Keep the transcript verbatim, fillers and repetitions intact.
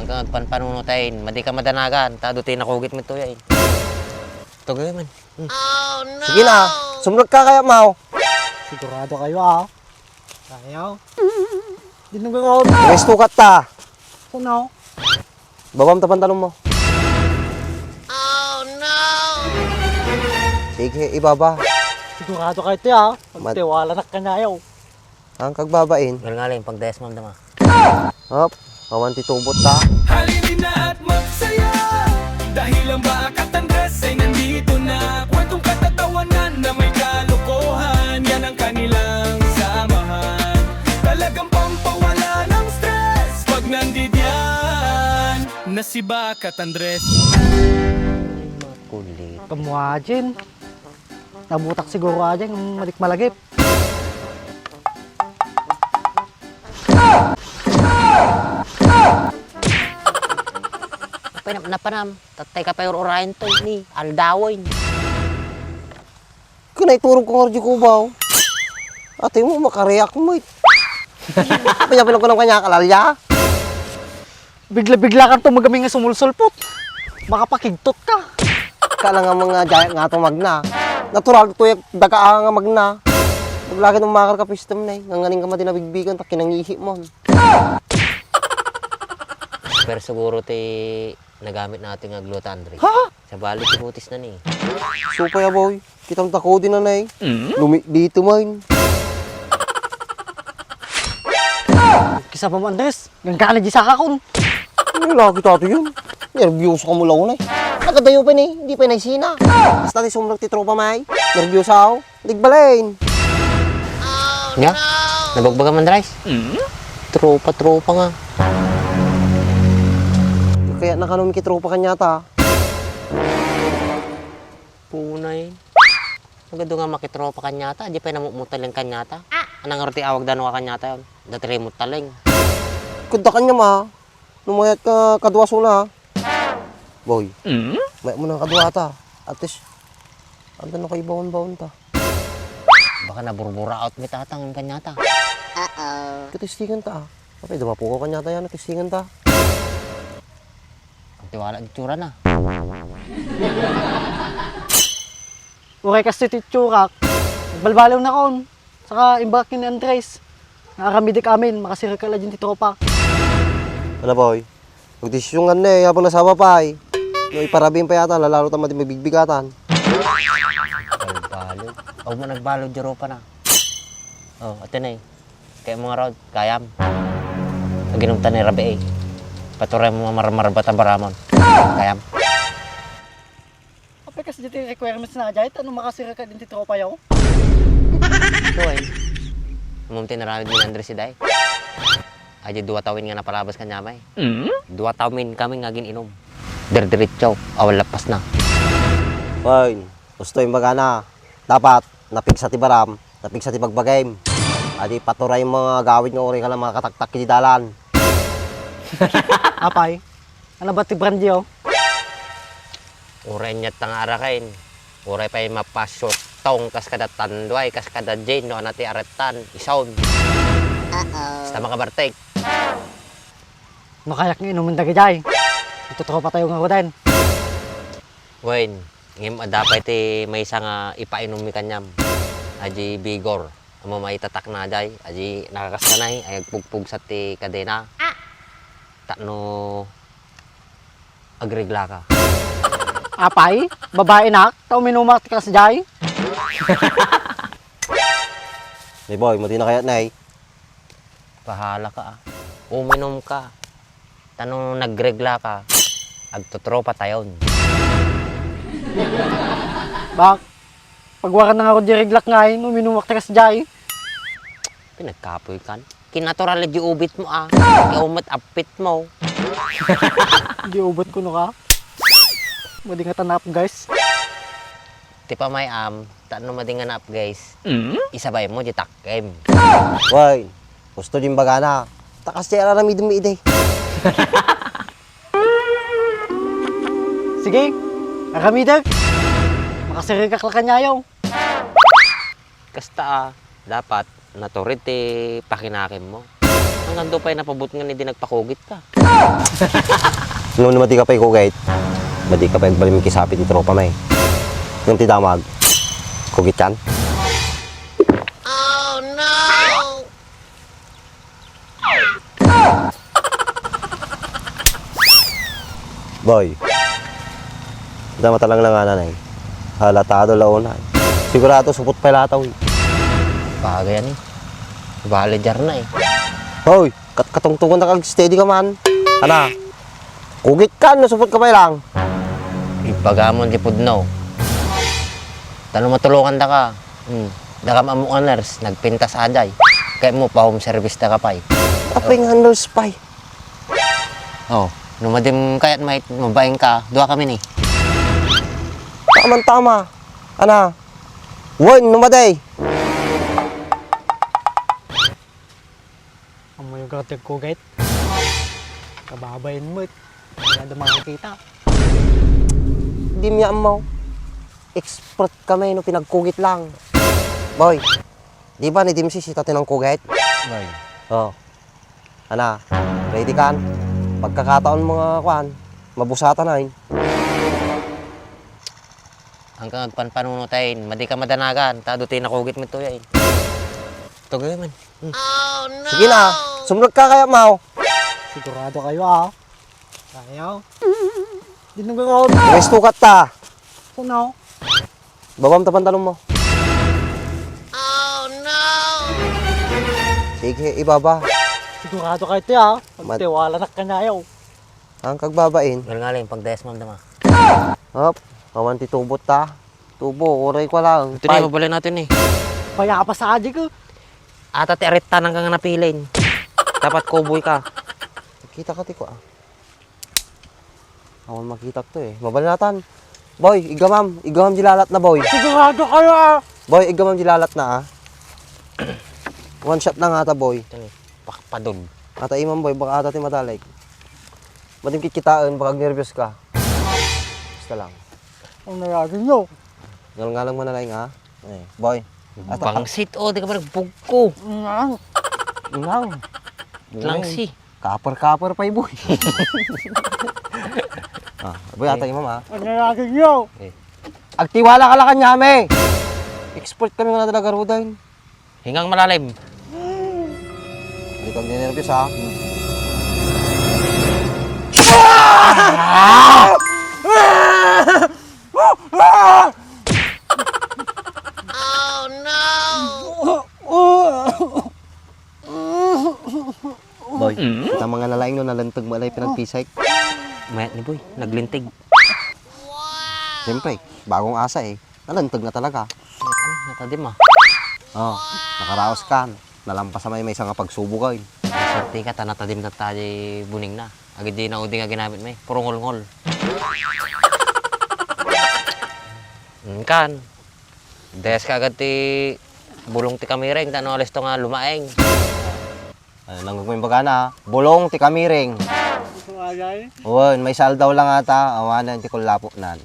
Agpanpanunotayen, madi ka madanagan, ta adu ti nakugit met toyen. Tugay man. Hmm. Sige na, sumrek ka kaya, Maw. Sigurado kayo, ah. Ayaw. Dinugay ko. Resto ka ta. Kuno. Babam ta pantalon mo. Sige, ibaba. Sigurado kayo ti, ah. Mad- Pagtiwala na kanyayo. Ang kagbabain. Ngalngaling, pagdayas mo, dama. Hop, awan ti tubot ta. Halina at magsaya. Dahil ang Bakat Andres ay nandito na. Kwentong katatawanan na may kalokohan. Yan ang kanilang samahan. Talagang pampawala ng stress. Pag nandidiyan na si Bakat Andres. Makulit. Kamuha, Jin. Nabutak siguro aja yung malik malagip. Panam, napanam, tatay ka pa ur-urayan to, ni, aldawen. Kunay turog ko nga radyo kubaw. Ate mo, makareact mo, eh. Panya-panya ko ng kanya, kalalya. Bigla-bigla kang tumagami nga sumulsulpot. Makapakigtot ka. Kala nga mga jaya nga ito magna. Natural to yung daga nga magna. Maglagi ng makar ka pistem na eh. Nganganing ka madi nabigbigan, ta kinangihi mo. Pero siguro ti nagamit natin nga gluta, Andre. Ha? Sa bali, ti butis na ni. Supay, aboy. Kitang tako din, anay. Mm? Lumi dito, man. Kisa pa, Andres. Gangkana di sakakon. Ano lagi tato yun? Nervyoso ka mo lang, eh. Nagadayo pa ni, hindi pa na isina. Basta ti sumrek ti tropa, may. Nervyoso ako. Digbalain. Nya? Nabagbaga man, Andres? Mm? Tropa, tropa nga. Kaya nakanong kitropa kanyata. Punay. Nagadu nga makitropa kanyata, di pa namumutaling kanyata. Anang ti awag dano ka kanyata yun? Datri mo taling. Kudda kanya ma, numayat ka kaduaso na. Boy, mm? May mo nang kaduata. At least, anda na kayo baon-baon ta. Baka naburbura out mi tatang kanyata. Uh-oh. Katistingan ta. Apay, dumapo ko kanyata yan, katistingan ta. Ang tiwala di tsura na. Uray kas ti tsurak. Balbaliw na kon. Saka imbagak ni Andres. Nga aramidek amin, makasirikal a dyan ti tropa. Ala, boy. Magdesisyon nga ne, habang nasaba pa, eh. No, iparabin pa yata, lalalo ta mati mabigbigatan. Balbaliw. Aw mo nagbaliw, di tropa na. Oh, ate na eh. Kaya mga raod, kayam. Aginum ta ni Rabi eh. Paturay mo marmarba ta baramon. Kayam. Apay kas diti requirements na ajay, ta no makasira ka din ti tropa yaw? Ito eh. Amom ti naramid ni Andres iday. Ajay dua tawin nga napalabas kanya may. Mm? Dua tawin kami nga gin-inom. Dirdiritso, awan lapas na. Fine. Gusto yung magana. Dapat, napigsa ti baram. Napigsa ti bagbagem. Adi paturay mo nga agawid nga uray ka lang makataktak iti dalan. Apay, ano ba ti brand yo? Uray inyat nga araken. Uray pay mapasyo tong kas kada tanduay, kas kada Jane, no, ana ti aretan, ison. Uh-oh. Basta makabartek. No, kayak nga inumin dagijay. Ito tropa tayo nga kuden. Wen, ngem adda pay ti maysa nga ipainummi kaniam. Aji Vigor. Amo maitatak na jay. Aji nakakaskanay, ay agpugpugsa ti kadena. Takno agregla ka. Apay, babae nak, ta uminumak ti kas jay. Ni boy, madi na kayat na eh. Bahala ka, ah. Uminom ka. Ta no nagregla ka, agtutropa tayon. Bak, pagwaran na nga ako di reglak ngay, no minumak ta kas jay. Pinagkapoy kan. Kinatural di ubit mo, ah. Kaya umat apit mo. Di ubit ko, no ka? Madi nga tanap, guys. Ti pamayam, ta no madi nga nap, guys. Mm? Isabay mo, di takkem. Why? Gusto din bagana. Takas ti aramidem mi idi. Sige, aramidek. Makasirikak la kanyayo. Kasta, ah, dapat naturid ti pakinakim mo. Nando pay napabutngan idi nagpakugit ka. No, no, madi ka pay kugit. Madi ka pay agbalin makisapi ti tropa may. Ngem ti damag. Kugit kan? Boy. Ita matalang lang anan ay. Halatado la unay. Sigurado supot pay lataw. Bagay ani. Bale jar na eh. Hoy, kat katungtungan na kag steady ka man. Ana. Kugit ka no supot ka pay lang. Ibagamon ti pudno. Tano matulungan da ka. Hmm. Dakam ammo a nurse, nagpintas ajay. Kaya mo pa home service da ka pay. Apay nga nurse pay? Oh, no madim kayat may mabaing ka, dua kami ni. Tama, tama. Ana. Wen, no maday. Amoy gratek kugit. Kababain met. Wala da makakita. Di mi ammaw. Expert kami no pinagkugit lang. Boy, di ba ni Dimsi sita tinangkugit? Boy. Oh. Ana, ready kan? Pagkakataon mo nga kuan, mabusatan ay. Hanggang agpanpanunot ay, madi ka madanagan, tado ti nakugit mo to ay. Tugay man. Hmm. Sige na, sumrek ka kaya, Maw. Sigurado kayo, ah. Ayaw. Di na gagawin. Resto ka ta. Kuno. Babam ta pantalon mo. Sige, ibaba. Sigurado kayo ito, ah. Mat- Pagtiwala na kanyayo. Ang kagbabain. Ngalngaling, pagdayas mo, dama. Hop, awan ti tubot ta. Tubo, uray ko lang. Ito na, Pay. Mabalay natin eh. Payapa sa adik, oh. Ata ti aretta nang kang napilin. Dapat cowboy ka. Kita ka, ti ko, ah. Awan makita to eh. Mabalnatan. Boy, igamam. Igamam di lalat na, boy. Sigurado kayo, ah. Boy, igamam di lalat na, ah. One shot lang ata, boy. Ito ni, pakpadod. Ata imam, boy, baka ata ti matalik. Madim kikitaen, baka nervous ka. Basta lang. Ang nalagin nyo. Ngalngalang manalaing, ah. Eh, boy. Ata ka- Bangsit, oh, di ka ba nagbugko? Inang. Inang. Langsi. Kaper-kaper pay, boy. Ah, boy, ata imam, ah. Ang nalagin nyo. Eh. Agtiwala ka la kanyami. Expert kami nga talaga, Ruday. Hingang malalim. Hindi kang nervous, ha? Boy, kita mga lalaing no, nalenteg mo alay pinagpisay. Mayat ni Boy, naglintig. Siyempre, bagong asa eh. Nalenteg na talaga. Ano, natadim ah. Oh, nakaraos kan. Nalampas may maysa nga pagsubo kan. Swerte ka, ta natadim tatta di buning na. Agid di naudi nga ginamit may. Puro ngolngol. Mm, kan. Des ka agad ti bulong ti kamiring, ta no, alisto nga lumaeng. Ano, nanggugmo yung bagana, ha? Bulong ti kamiring. Wen, may saldaw lang ata. Awanan ti kullapo nan.